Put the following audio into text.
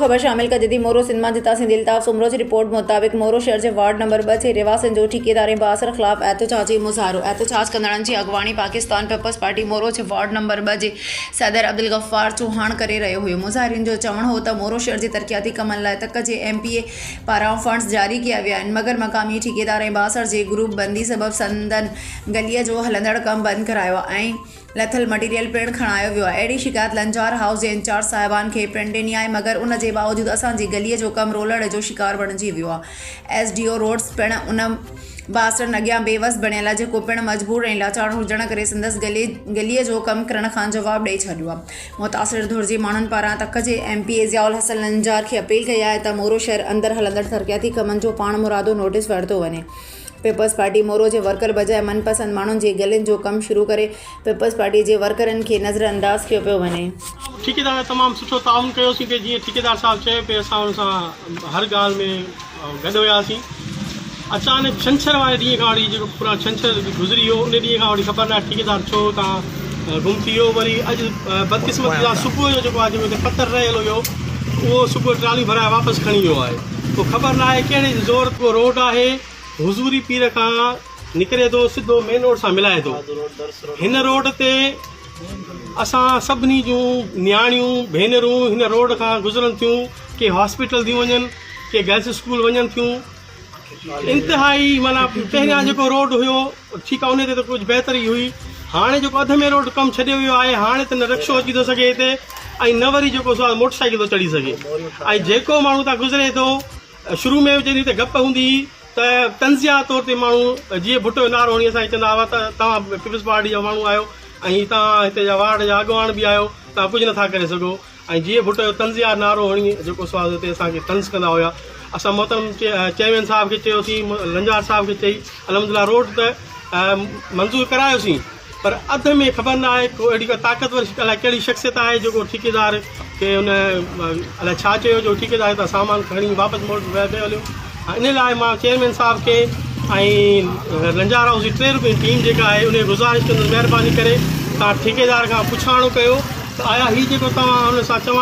خبر شامل ڪجي ٿي مورو سنڌ مان جتان سنڌي الطاف سومرو جي رپورٽ مطابق مورو شهر جي وارڊ نمبر 2 جي رهواسين جو ٺيڪيدار ۽ بااثر خلاف احتجاجي مظاهرو احتجاج ڪندڙن جي اڳواڻي پاڪستان پيپلز پارٽي مورو جي وارڊ نمبر 2 جي صدر عبدالغفار چوهاڻ ڪري رهيو هيو مظاهرين جو چوڻ هو ته مورو شهر جي ترقياتي ڪمن لاء تڪ جي ايم پي اي پاران فنڊز جاري ڪيا ويا آهن مگر مقامي ٺيڪيدار ۽ بااثر جي گروپ بندي سبب سندن گليء جو هلندڙ ڪم بند ڪرايو ۽ لٿل مٽيريل پڻ کڻايو ويو آهي. اهڙي شڪايت لنجار هائوس جي انچارج صاحبان کي پڻ ڏني آهي مگر ان جي باوجود اسان جي گليء جو ڪم رولڙ جو شڪار بڻجي ويو آهي. ايس ڊي او روڊس پڻ ان بااثرن اڳيان بي وس بڻيل آهي جيڪو پڻ مجبور ۽ لاچار هجڻ ڪري سندس گلي گليء جو ڪم ڪرڻ کان جواب ڏئي ڇڏيو آهي. متاثر ڌر جي ماڻهن پاران تڪ جي M P A Zia ul Hassan Lanjar کي اپيل ڪئي آهي ته مورو شهر اندر هلندڙ ترقياتي ڪمن جو پاڻمرادو نوٽيس ورتو وڃي. پيپلز پارٽي مورو جي ورڪر بجاء من پسند ماڻهن جي گلين جو ڪم شروع ڪري پيپلز پارٽي جي ورڪرن کي نظر انداز ڪيو پيو وڃي. ٺيڪيدار تمام سٺو تعاون ڪيوسين پي جيئن ٺيڪيدار صاحب چيو پي اسان ان سان هر ڳالهه ۾ گڏ هياسين اچانڪ ڇنڇر واري ڏينهن کان وٺي جيڪو پورا ڇنڇر گذري ويو ان ڏينهن کان وٺي خبر ناهي ٺيڪيدار ڇو اتان گم ٿي ويو وري اڄ بدقسمتي سان صبح جو جيڪو آهي جيڪو هتي پٿر رهيل هيو اهو صبح ٽرالي ڀرائي واپس کڻي ويو آهي پوء خبر ناهي ڪهڙي زور ڪو روڊ آهي حضوري پير کان نڪري ٿو سڌو مين روڊ سان ملائي ٿو هن روڊ تي اسان سڀني جون نياڻيون ڀينرون هن روڊ کان گذرن ٿيون ڪي هاسپيٽل ٿيون وڃن ڪي گرلس اسڪول وڃن ٿيون انتهائي معنيٰ پهريان جيڪو روڊ هيو ٺيڪ آهي ان تي ته ڪجهه بهتري هئي هاڻي جيڪو اڌ ۾ روڊ ڪم ڇڏيو ويو آهي هاڻي ته نه رڪشو اچي ٿو سگهي هتي ۽ نه وري جيڪو سو موٽر سائيڪل ٿو چڙهي سگهي ۽ جيڪو ماڻهو هتان گذري ٿو شروع ۾ جڏهن هتي گپ هوندي هئي ته طنزيه طور تي ماڻهو جيئي ڀٽو جو نعرو هڻي اسان کي چوندا هئا ته توهان پيپلز پارٽي جا ماڻهو آهيو ۽ توهان هتي جا وارڊ جا اڳواڻ به آهيو توهان ڪجهه نٿا ڪري سگهو ۽ جيئي ڀٽو جو طنزيه نعرو هڻي جيڪو سو هتي اسان کي طنز ڪندا هيا اسان محترم چيئرمين صاحب کي چيوسين لنجار صاحب کي چئي الحمدلله روڊ ته منظور ڪرايوسين پر اڌ ۾ خبر نه آهي ڪو اهڙي ڪا طاقتور الائي ڪهڙي شخصيت آهي جيڪو ٺيڪيدار کي ان الائي ڇا چيو جو ٺيڪيدار هتان سامان کڻي واپس موٽ ويو هليو ان لاء مان چيئرمين صاحب کي ۽ لنجار هائوس جي ٽي رڪني ٽيم جيڪا آهي ان کي گذارش ڪندس مهرباني ڪري توهان ٺيڪيدار کان پڇاڻو ڪيو ته آيا هي جيڪو توهان ان سان چوڻ.